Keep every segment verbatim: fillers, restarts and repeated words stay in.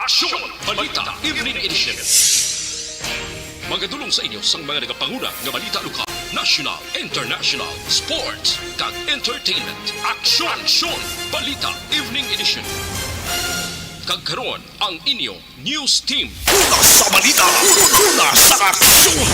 Aksyon! Balita Evening Edition. Magadulong sa inyo sang mga nagapanguna nga balita lokal, national, international, sports, kag entertainment. Aksyon! Aksyon! Balita Evening Edition. Kag karon, ang inyo news team. Una sa balita, una sa aksyon.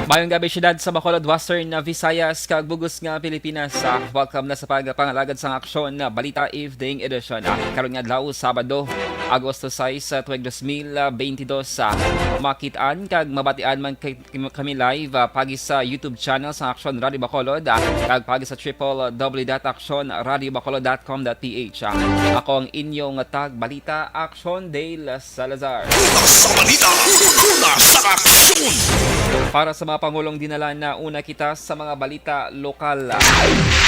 Mayong gabi, siyudad sa Bacolod, Western Visayas, kag bug-os nga Pilipinas. Ah, welcome na sa pagpangalagad sang aksyon na Balita Evening Edition. Ah, karon nga adlaw, Sabado, Agosto sais, ah, tuig dos mil bentidós. Ah, makit-an kag mabatian man kay, kami live, ah, pagi sa YouTube channel sa Aksyon Radio Bacolod, ah, kag pagi sa triple W dot aksyon radio bacolod dot com dot P H. Ah, ako ang inyong tagbalita, Aksyon Dale Salazar. Una sa balita, una sa aksyon. Para sa mga pangulong dinala, nauna kita sa mga balita lokal.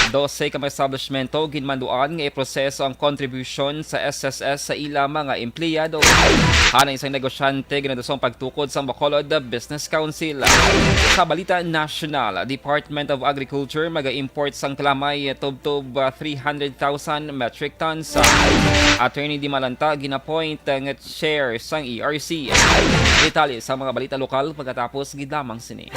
Dose ka mga establishmento ginmanduan nga iproseso ang kontribusyon sa S S S sa ila mga empleyado. Hanay sang negosyante, ginaduso ang pagtukod sang Bacolod Business Council. Sa balita nasyonal, Department of Agriculture maga-import sang kalamay tubtob, ah, three hundred thousand metric tons. Attorney Dimalanta gin-appoint, ah, nga chair sang E R C. Detalye sa mga balita lokal pagkatapos gid lamang sini.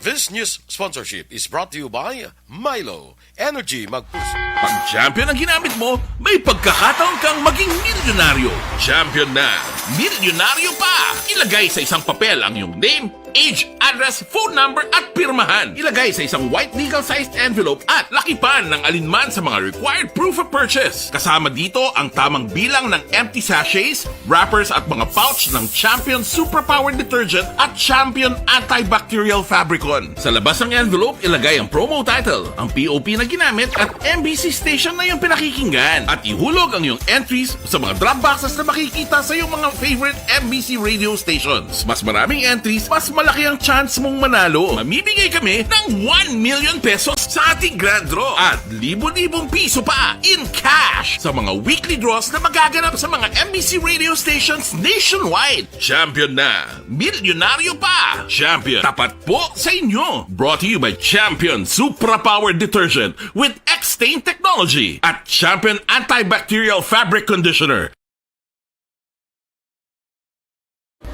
This news sponsorship is brought to you by Milo. Energy magpuso. Pag champion ang ginamit mo, may pagkakataon kang maging milyonaryo. Champion na, milyonaryo pa! Ilagay sa isang papel ang iyong name, age, address, phone number, at pirmahan. Ilagay sa isang white legal-sized envelope at lakipan ng alinman sa mga required proof of purchase. Kasama dito ang tamang bilang ng empty sachets, wrappers at mga pouch ng Champion Superpower Detergent at Champion Antibacterial Fabricon. Sa labas ng envelope, ilagay ang promo title, ang P O P na ginamit at M B C station na iyong pinakikinggan. At ihulog ang iyong entries sa mga drop boxes na makikita sa iyong mga favorite M B C radio stations. Mas maraming entries, mas malaki ang chance mong manalo. Mamimigay kami ng one million pesos sa ating grand draw at libo-libong piso pa in cash sa mga weekly draws na magaganap sa mga M B C radio stations nationwide. Champion na! Milyonaryo pa! Champion, tapat po sa inyo! Brought to you by Champion Supra Power Detergent with X-Stain Technology at Champion Antibacterial Fabric Conditioner.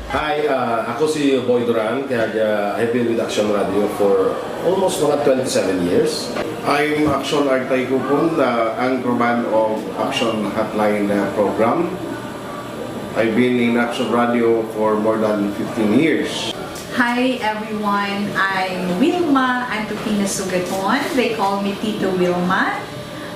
Hi, ah, ako si Boy Duran, kag, ah, I've been with Action Radio for almost mga twenty-seven years. I'm Action Artay Kupon, the anchorman of Action Hotline, uh, program. I've been in Action Radio for more than fifteen years. Hi everyone, I'm Wilma Antupina Sugaton. They call me Tito Wilma.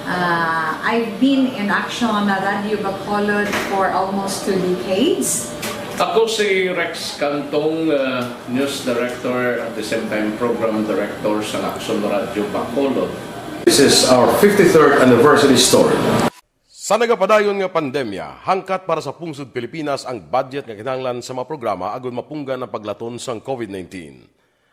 Uh, I've been in Action Radio Bacolod for almost two decades. Ako si Rex Cantong, uh, News Director, at the same time Program Director sa Action Radio Bacolod. This is our fifty-third anniversary story. Sa nagapadayon nga pandemya, hangkat para sa pungsod Pilipinas ang budget nga kinahanglan sa mga programa agud mapunggan ang paglaton sang COVID nineteen.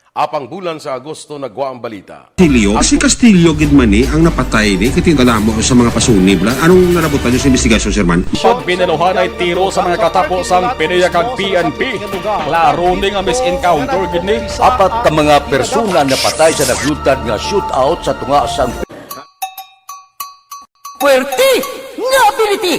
Apang bulan sa Agosto nagwa ang balita. Castillo? Si Castillo gid man ni ang napatay ni, kay tingala mo sa mga pasunib la. Anong nalabutan niyo sa investigasyon, Sir Man? Pag binaluhanay tiro sa mga katapo sang PDEA kag P N P, klaro ni nga mis-encounter gid ni. Apat ka mga persona napatay sa naglutad nga shootout sa tunga sang Puwerte nga ability!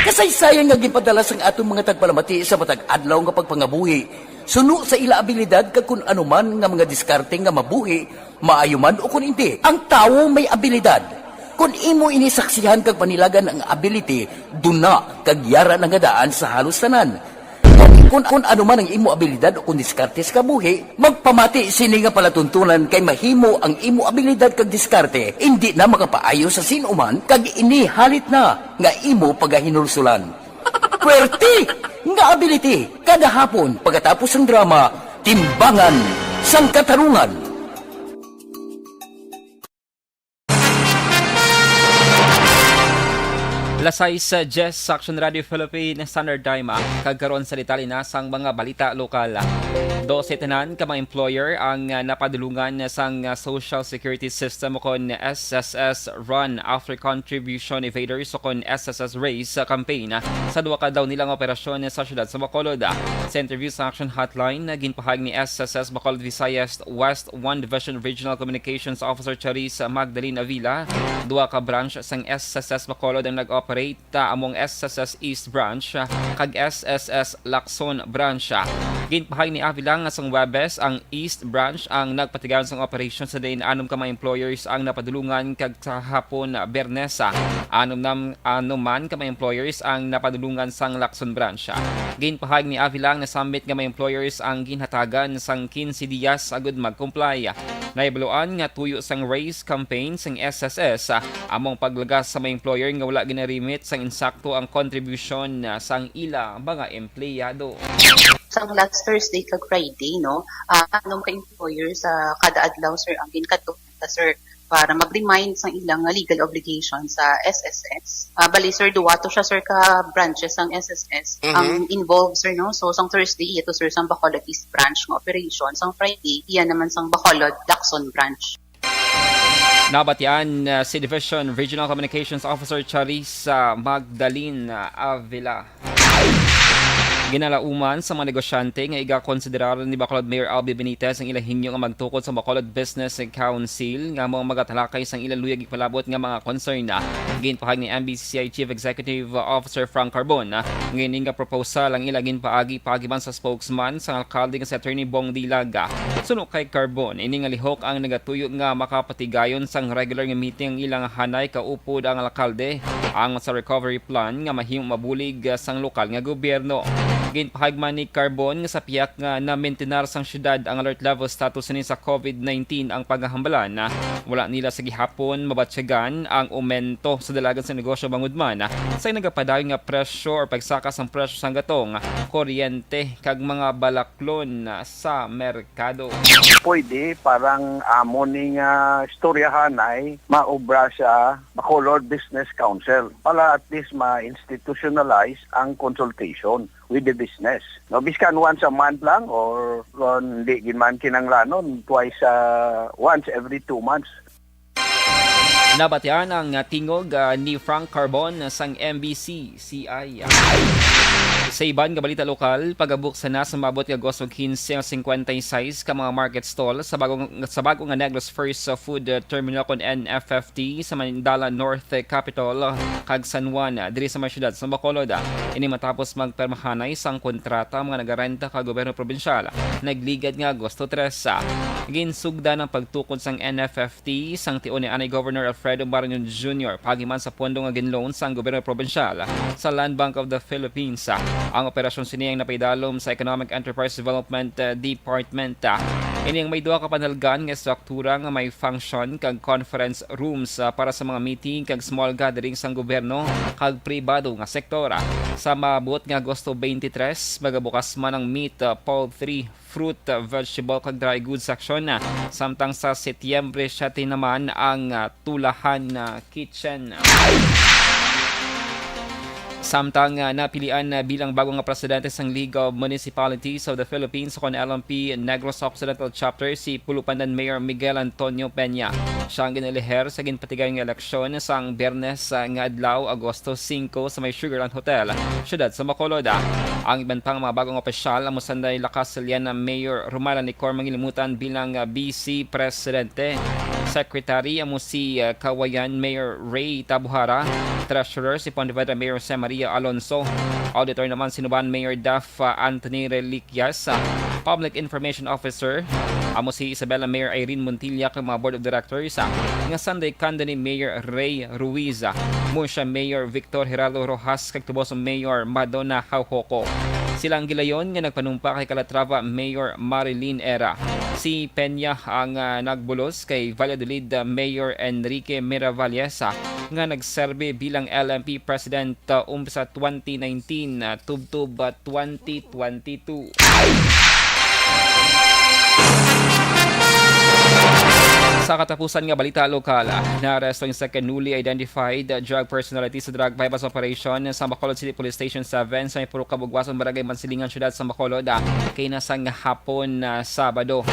Kasaysayan nga ginpadala sang aton mga tagpalamati sa matag adlaw nga pagpangabuhi suno sa ila abilidad kag kun ano man nga mga diskarte nga mabuhi, maayo man o kun indi. Ang tawo may abilidad. Kun imo ini saksihan kag panilagan ang ability, duna kag yara na nga daan sa halos tanan. Kung, kung ano man ang imo abilidad o kung diskarte sa kabuhi, magpamati sini nga palatuntunan kay mahimo ang imo abilidad kag diskarte indi na makapaayo sa sin-o man kag ini halit na nga imo pagahinulsulan. Puwerte nga ability! Kada hapon, pagkatapos sang drama, Timbangan sang Katarungan. Alas sais, ah, diyes sa Action Radio Philippine Standard Time, ah, kag karon sa detalye na sang mga balita lokal. Dose tanan ka mga employer ang, ah, napadulungan sang, ah, Social Security System o kon S S S run after contribution evaders o kon S S S race, ah, campaign, ah, sa duha ka adlaw nila nga operasyon sa siyudad sa Bacolod. Sa interview sa Action Hotline, ah, ginpahayag ni S S S Bacolod Visayas West One Division Regional Communications Officer Charisse Magdalene Avila, duha ka branch sang S S S Bacolod ang nag-operate rate, ah, among S S S East Branch, ah, kag S S S Lacson Branch, ah. Ginpahayag ni Avila nga sang Huwebes ang East Branch ang nagpatigayon sang operation sa diin anom ka mga employers ang napadulungan kag sa hapon, ah, Biyernes, ah, anom nam-, anom man ka mga employers ang napadulungan sang Lacson Branch, ah. Ginpahayag ni Avila nga sambit nga mga employers ang ginhatagan sang quince dias agud mag-comply. Nahibaluan nga tuyo sang raise campaign sang S S S, ah, among paglagas sa mga employer nga wala ginarimit sang insakto ang kontribusyon, ah, sang ila mga empleyado. Sang last Thursday kag Friday, no, ah, anom ka employer sa kada adlaw, sir, ang ginkadto ta, sir, para mag-remind sang ilang nga legal obligation sa S S S. Ah, bali, sir, duwa to siya, sir, ka branches sang S S S Mhm. ang involved, sir, no? So, sang Thursday, iya to, sir, sang Bacolod East Branch nga operation. Sang Friday, iya naman sang Bacolod Lacson Branch. Nabatian, uh, si Division Regional Communications Officer Charissa Magdalene Avila. Ginalauman sa mga negosyante nga igakonsiderar ni Bacolod Mayor Albee Benitez ang ila hingyo nga magtukod sa Bacolod Business Council nga amo ang magatalakay sang ila luyag ipalabot nga mga konsern. Ginpahayag ni M B C C I Chief Executive Officer Frank Carbon nga ini nga proposal ang ila ginpaagi paagiban sa spokesman sang alkalde nga si Attorney Bong Dilaga. Suno kay Carbon, ini nga lihok ang nagatuyo nga makapatigayon sang regular nga meeting ang ilang hanay kaupod ang alkalde, ang sa recovery plan nga mahimo mabulig, ah, sang lokal nga gobyerno. Ginpahayag man ni Carbon nga sa pihak nga namintinar sang siyudad ang alert level status sini sa COVID nineteen ang paghahambalan, ah, wala nila sa gihapon mabatyagan ang aumento sa dalagan sa negosyo bangod man, ah, sa nagapadayon nga presyo or pagsaka sang presyo sang gatong, kuryente, kag mga balaklon, ah, sa merkado. Pwede, parang amo ni nga istoryahanay, maobra sa Bacolod Business Council. Para at least ma-institutionalize ang consultation with the business. No, biskan once a month lang or kung di gid man kinanglanon, twice, ah, once every two months. Nabatian ang, ah, tingog, ah, ni Frank Carbon sang M B C C I. Sa iban nga balita lokal, pagabuksan na sa maabot nga Agosto quince ang cincuenta y seis ka mga market stall sa bagong, sa bago nga Negros First, ah, Food, ah, Terminal kon N F F T sa Mandala North, eh, Capitol, ah, kag San Juan, ah, diri sa may siyudad sa Bacolod. Ini matapos magpermahanay sang kontrata ang mga nagarenta ka gobyerno probinsyal nagligad nga Agosto tres. Ginsugdan ang pagtukod sang N F F T sang tion ni anay Governor Alfredo Marañon Junior paagi man sa pondo nga ginloan sang gobyerno probinsyal sa Land Bank of the Philippines. Ang operasyon sini ang napaidalom sa Economic Enterprise Development, uh, Department. Ini ang may duha ka panalgan nga estruktura nga may function kag conference rooms, uh, para sa mga meeting kag small gatherings sang gobyerno kag pribado nga sektor. Sa maabot nga Agosto twenty-three, magabukas man ang meat, uh, poultry, fruit, vegetable, kag dry goods section, ah, samtang sa Setyembre siete naman ang, ah, tulahan, ah, kitchen. Samtang, ah, napilian na bilang bago nga presidente sang League of Municipalities of the Philippines, kon L M P Negros Occidental Chapter, si Pulupandan Mayor Miguel Antonio Peña. Siya ang ginaliher sa ginpatigay nga eleksyon sang Biyernes, ah, nga adlaw, Agosto singko, sa may Sugarland Hotel, siyudad sa Bacolod. Ang iban pang mga bagong opisyal amo sanday Lakas Liana Mayor Romala Nicor Mangilimutan bilang, ah, Vice Presidente. Secretary amo si, ah, Cauayan Mayor Ray Tabuhara. Treasurer si Pontevedra Mayor Jose Maria Alonso. Auditor naman si Nuban Mayor Daf, ah, Anthony Reliquias. Ah, Public Information Officer amo si Isabela Mayor Irene Montilla kag mga Board of Directors, ah, nga sanday kanda ni Mayor Ray Ruiz, ah, Murcia Mayor Victor Gerardo Rojas, kag Tuboso Mayor Madonna Jaujoco. Sila ang gilayon nga nagpanumpa kay Calatrava Mayor Marilyn Era. Si Peña ang, ah, nagbulos kay Valladolid, ah, Mayor Enrique Miravalles, ah, nga nagserbi bilang L M P President, ah, umpisa twenty nineteen, ah, tubtob, ah, twenty twenty-two. Sa katapusan nga balita lokal, ah, naaresto ang isa ka newly identified, ah, drug personality sa drug buy-bust operation sa Bacolod City Police Station seven sa may Purok Kabugwason, Barangay Mansilingan, Siyudad sa Bacolod, ah, kay nasang hapon, ah, Sabado.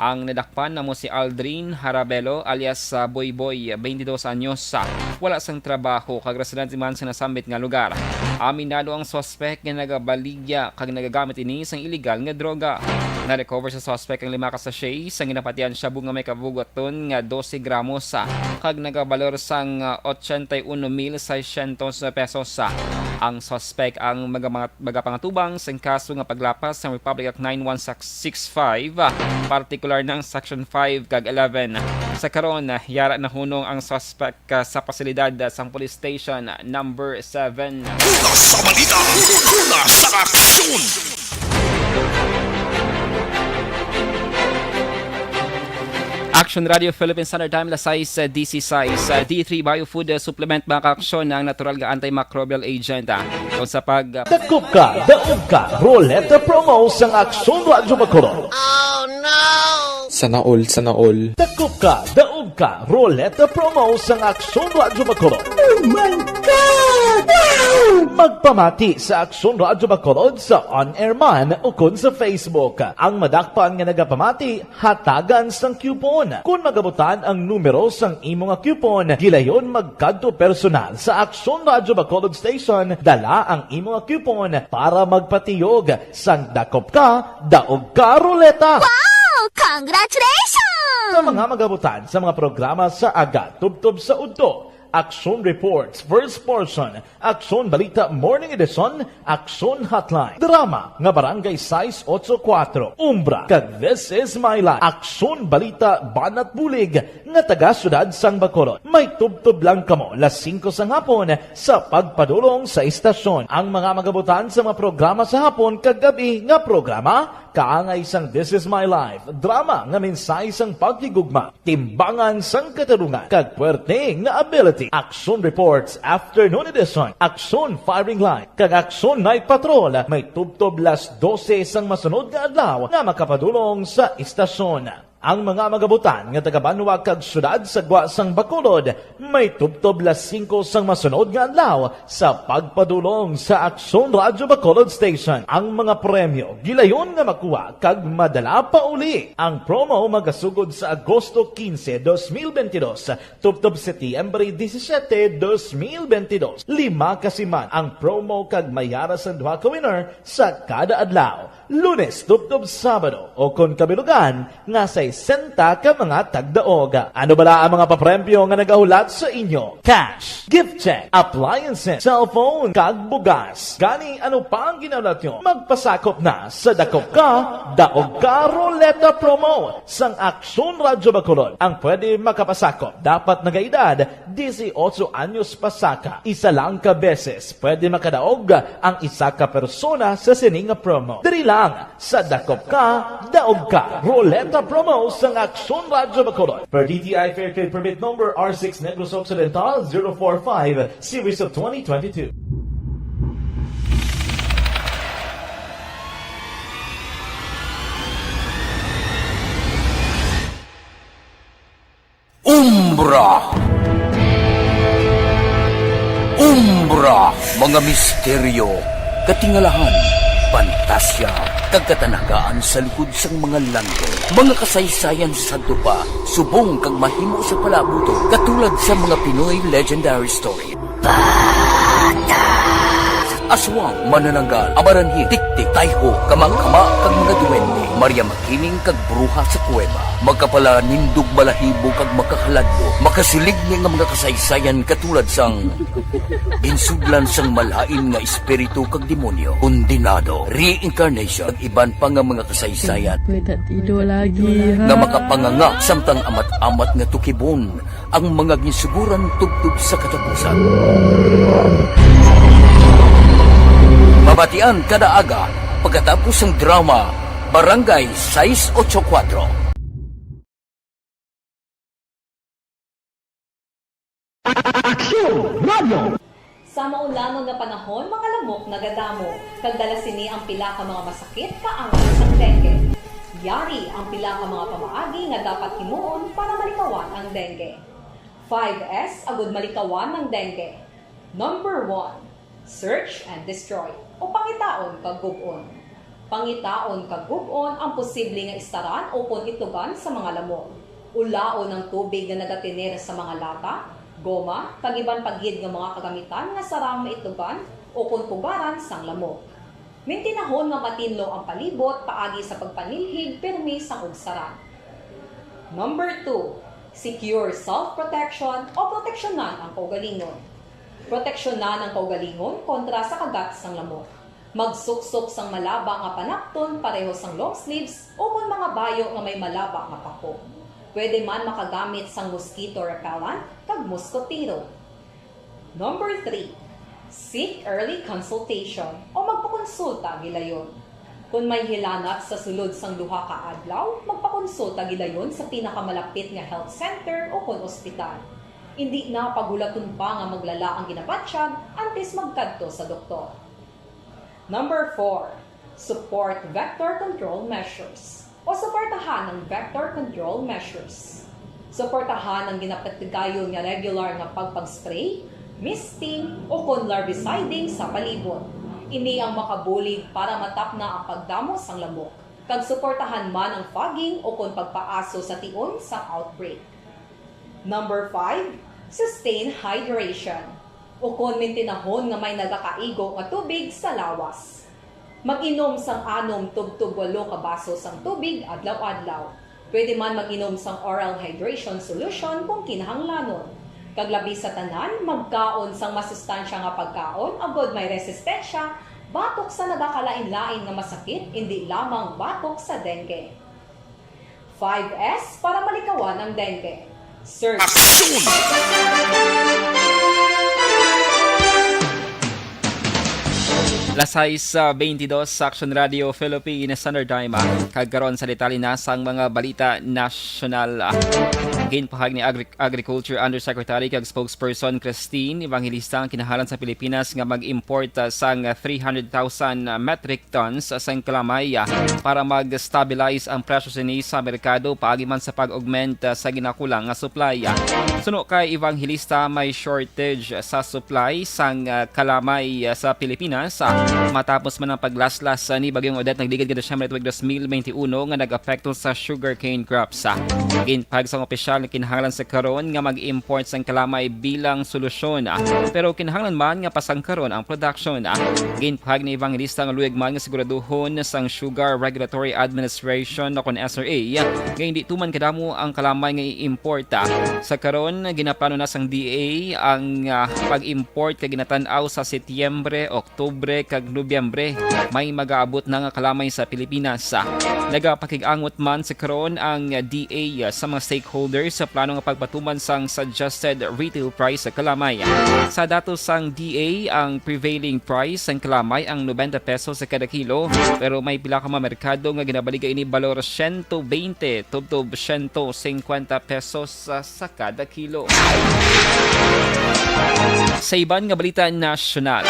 Ang nadakpan amo si Aldrin Harabelo alias, ah, Boy Boy, twenty-dos anyos, ah, wala sang trabaho kag residente man sa nasambit nga lugar. Aminado ang suspek nga nagabaligya kag nagagamit ini sang iligal nga droga. Na-recover sa suspek ang lima ka sachet sang ginapatihan shabu nga may kabugaton nga dose gramos, ah, kag nagabalor sang, ah, ochenta y uno mil seiscientos pesos. Ang suspek ang maga-, magapangatubang sang kaso nga paglapas sang Republic Act nine one six five, ah, partikular na ang Section five kag eleven. Sa karon, ah, yara nahunong ang suspek, ah, sa pasilidad, ah, sang Police Station Number Seven. Una sa balita, una sa aksyon. Action Radio Philippine Standard Time, las sais, ah, dieciséis. Ah, D three Bio Food, ah, Supplement, mga kaaksyon, ang natural nga antimicrobial agent, ah. Kung sa pag, ah, Dakop ka, daog ka, Roleta Promo sang Aksyon Radyo Bacolod. Sana all, sana all. Dakop ka, daog ka, Roleta Promo sang Aksyon Radyo Bacolod. Oh my God! Wow! Magpamati sa Aksyon Radyo Bacolod sa on-air man ukon sa Facebook. Ang madakpan nga nagapamati, hatagan sang coupon. Kon magabutan ang numero sang imo nga coupon, gilayon magkadto personal sa Aksyon Radyo Bacolod Station, dala ang imo nga coupon para magpatiyog sang dakop ka, daog ka roleta. Wow! Congratulations! Sa mga magabutan sa mga programa sa aga, tubtob sa udto, Aksyon Reports, First Portion, Aksyon Balita Morning Edition, Aksyon Hotline, drama nga Barangay sais ocho kuwatro, Umbra, kag This Is My Life, Aksyon Balita Banat Bulig nga taga Siyudad sang Bacolod. May tubtob lang kamo las singko sang hapon sa pagpadulong sa istasyon. Ang mga magabutan sa mga programa sa hapon kag gab-i nga programa, kaangay sang This Is My Life, drama nga mensahe sang paghigugma, timbangan sang katarungan, kag puwerte nga ability. Aksyon Reports Afternoon Edition, Aksyon Firing Line, kag Aksyon Night Patrol may tubtob las dose sang masunod nga adlaw nga makapadulong sa istasyon. Ang mga magabutan nga taga-banwa kag siyudad sa gwa sang Bacolod may tubtob las singko sang masunod nga adlaw sa pagpadulong sa Aksyon Radyo Bacolod Station. Ang mga premyo gilayon nga makuha kag madala pauli. Ang promo magasugod sa Agosto quince, dos mil veintidós, tubtob Setyembre disisiete, dos mil veintidós. Lima ka siman ang promo kag may ara sang duha ka winner sa kada adlaw, Lunes tubtob Sabado, o kon kabilugan nga sesenta ka mga tagdaog. Ano bala ang mga papremyo nga nagahulat sa inyo? Cash, gift check, appliances, cellphone, kag bugas. Gani, ano pa ang ginahulat nyo? Magpasakop na sa Dakop Ka, Daog Ka Roleta Promo sang Aksyon Radyo Bacolod. Ang pwede makapasakop dapat nagaedad dieciocho anyos pasaka. Isa lang ka beses pwede makadaog ang isa ka persona sa sini nga promo. Diri lang sa Dakop Ka, Daog Ka Roleta Promo sang Aksyon Radyo Bacolod. Per D T I Fair Trade Permit Number R six Negros Occidental zero four five, Series of twenty twenty-two. Umbra. Umbra, mga misteryo, katingalahan, pantasya, kag katanagaan sa likod sang mga langgo. Mga kasaysayan sa sadto pa, subong kag mahimo sa palaabuton, katulad sa mga Pinoy legendary story. Aswang, manananggal, amaranhit, tiktik, tayho, kamangkama, kag mga duwende, Maria Makiling kag bruha sa kuweba. Makapalanindog balahibo kag makahaladlok, makasiligni nga mga kasaysayan katulad sang ginsudlan sang malain nga espiritu kag demonyo, kondenado, reincarnation, kag iban pa nga mga kasaysayan Pwede ido lagi, nga ha? makapanganga samtang amat-amat nga tukibon ang mga ginsuguran tubtob sa katapusan. Mabatian kada aga pagkatapos sang drama Barangay sais ocho kuwatro. Aksyon Radio! Sa maulamon nga panahon, mga lamok nagadamo, kag dala sini ang pila ka mga masakit kaangay sang dengue. Yari ang pila ka mga pamaagi nga dapat himuon para malikawan ang dengue. Five S agud malikawan ang dengue. Number one, search and destroy, o pangitaon kag gub-on. Pangitaon kag gub-on ang posible nga istaran ukon itlugan sa mga lamok. Ulaon ang tubig nga nagatener sa mga lata, goma, kag iban pa gid nga mga kagamitan nga sarang maitlugan ukon pugaran sang lamok. Mintinahon nga matinlo ang palibot paagi sa pagpanilhig pirmi sang ugsaran. Number two, secure self-protection o proteksyonan ang kaugalingon. Proteksyonan ang kaugalingon kontra sa kagat sang lamok. Magsuksok sang malaba nga panapton pareho sang long sleeves ukon mga bayo nga may malaba nga pako. Pwede man makagamit sang mosquito repellent kag moskotero. Number three, seek early consultation o magpakonsulta gilayon. Kung may hilanat sa sulod sang duha ka adlaw, magpakonsulta gilayon sa pinakamalapit nga health center ukon ospital. Indi na paghulaton pa nga maglala ang ginabatyag antes magkadto sa doktor. Number four, support vector control measures o suportahan ang vector control measures. Suportahan ang ginapatigayon nga regular nga pagpag-spray, misting, ukon larviciding sa palibot. Ini ang makabulig para matapna ang pagdamo sang lamok, kag suportahan man ang fogging ukon pagpaaso sa tion sang outbreak. Number five, sustain hydration, ukon mintinahon nga may nagakaigo nga tubig sa lawas. Mag-inom sang anom tubtob walo ka baso sang tubig adlaw-adlaw. Pwede man mag-inom sang oral hydration solution kung kinahanglanon. Kag labi sa tanan, magkaon sang masustansya nga pagkaon agod may resistensya batok sa nagakalain-lain nga masakit, indi lamang batok sa dengue. Five S para malikawan ang dengue. Search. Aksyon! Las sais, ah, veintidós sa Aksyon Radio Philippine Standard Time, ah. Kag karon sa detalye na sang mga balita nasyonal, ah. Ginpahayag ni Agri-, Agriculture Undersecretary kag Spokesperson Christine Evangelista ang kinahanglan sa Pilipinas nga mag-import, ah, sang three hundred thousand metric tons sang kalamay, ah, para mag-stabilize ang presyo sini sa merkado paagi man sa pag-augment, ah, sa ginakulang nga supply. Suno kay Evangelista, may shortage sa supply sang, ah, kalamay, ah, sa Pilipinas, ah, matapos man ang paglaslas, ah, ni Bagyong Odette nagligad nga Disyembre tuig dos mil benti uno nga nag-apekto sa sugarcane crops. Ginpahayag sang opisyal nga kinahanglan sa karon nga mag-import sang kalamay bilang solusyon, ah, pero kinahanglan man nga pasangkaron ang production. Ginpahayag ni Evangelista nga luyag man nga siguraduhon sang Sugar Regulatory Administration o kon S R A nga hindi tuman kadamo ang kalamay nga i-import. Sa karon, ginaplano na sang D A ang, ah, pag-import kag ginatan-aw sa Setyembre, Oktubre, kag Nobyembre. May magaabot na nga kalamay sa Pilipinas. Nagapakig-angot man sa karon ang D A sa mga stakeholders sa plano nga pagpatuman sang suggested retail price sa kalamay. Sa datos sang D A, ang prevailing price sang kalamay ang nobenta pesos sa kada kilo, pero may pila ka mga merkado nga ginabaligya ini balor siyento bente tubtob siyento singkwenta pesos sa, sa kada kilo. Sa iban nga balita nasyonal,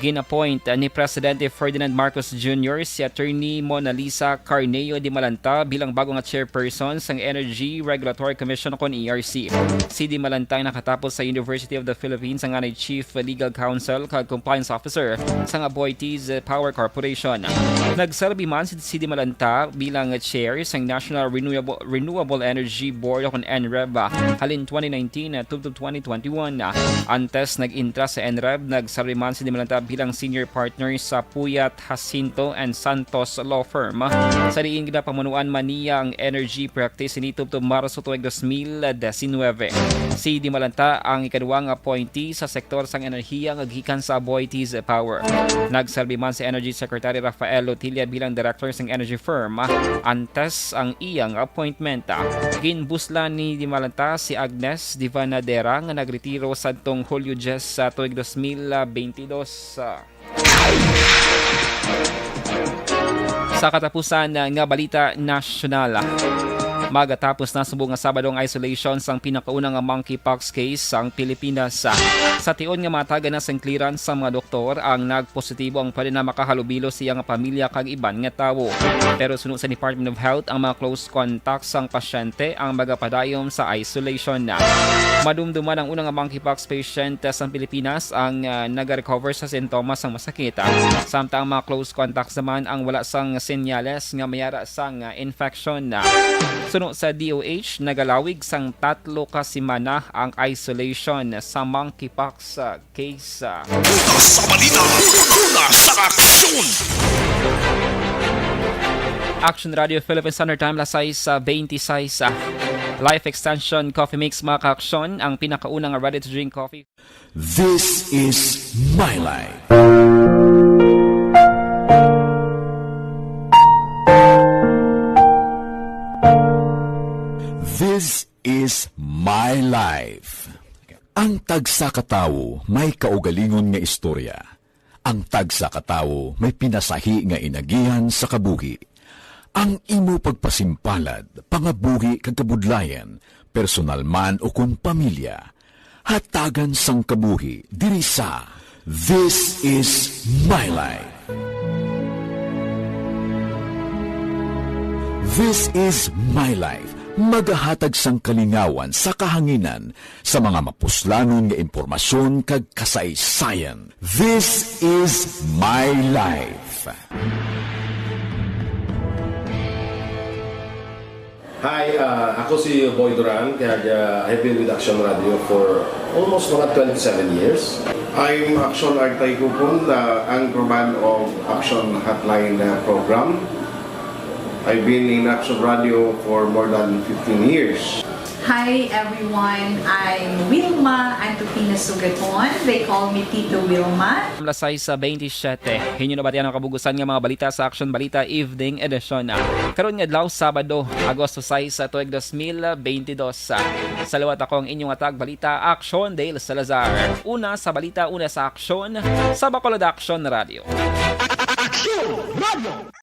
gin-appoint ni Presidente Ferdinand Marcos Junior si Attorney Mona Lisa Carneo de Malanta bilang bago nga chairperson sang Energy Regulatory Commission o kon E R C. Si de Malanta ang nakatapos sa University of the Philippines nga anay Chief Legal Counsel kag Compliance Officer sang Aboitiz Power Corporation. Nagserbi man si, si de Malanta bilang chair sang National Renewable, Renewable Energy Board o kon ENREB halin twenty nineteen tubtob twenty twenty-one. Antes nag-entra sa ENREB, nagserbi man si de Malanta bilang senior partner sa Puyat, Jacinto and Santos Law Firm. Sa diin ginapamunuan man niya ang energy practice ini tubtob Marso tuig dos mil diecinuebe. Si de Malanta ang ikaduha nga appointee sa sektor sang enerhiya nga gikan sa Aboitiz Power. Nagserbi man si Energy Secretary Rafael Lotilla bilang director sang energy firm antes ang iyang appointment. Ginbuslan ni de Malanta si Agnes Divanadera nga nagretiro sadtong Hulyo diyes sa tuig dos mil benti dos. Sa katapusan nga balita nasyonal, Magatapos na subong nga Sabado ang isolation sang pinakauna nga monkeypox case sang Pilipinas. Sa tion nga matagan na sing clearance sang mga doktor, ang nagpositibo ang pwede na makahalubilo sa iya nga pamilya kag iban nga tawo. Pero suno sa Department of Health, ang mga close contacts sang pasyente ang magapadayon sa isolation. Madumduman ang una nga monkeypox patient sang Pilipinas ang, ah, nagarecover sa sintomas sang masakit. Samtang ang mga close contacts naman ang wala sang senyales nga may ara sang, ah, infection. Suno sa D O H, nagalawig sang tatlo ka semana ang isolation sa monkeypox, ah, case. Una sa balita, una sa aksyon. Action Radio Philippine Standard Time, alas sais, ah, twenty-sais. Life Extension Coffee Mix, mga ka-aksyon, ang pinakauna nga ready-to-drink coffee. This is my life. This is my life. Ang tagsa ka tawo may kaugalingon nga istorya. Ang tagsa ka tawo may pinasahi nga inagihan sa kabuhi. Ang imo pagpasimpalad, pangabuhi kag kabudlayan, personal man o kon pamilya, hatagan sang kabuhi diri sa This Is My Life. This Is My Life, magahatag sang kalingawan sa kahanginan sa mga mapuslanon nga impormasyon kag kasaysayan. This Is My Life. Hi, ah, ako si Boy Duran, kag, ah, I've been with Action Radio for almost mga twenty-seven years. I'm Action Artay Kupon, the anchorman of Action Hotline, uh, program. I've been in Action Radio for more than fifteen years. Hi everyone, I'm Wilma Antupina Sugaton. They call me Tito Wilma. Alas sais, ah, twenty-siyete. Inyo nabatian ang kabugusan nga mga balita sa Action Balita Evening Edition. Karon nga adlaw, Sabado, Agosto sais, sa tuig dos mil bentidós. Sa liwat, ako ang inyong hatag balita, Action Dale Salazar. Una sa balita, una sa aksyon, sa Bacolod Action Radio. Action Radio!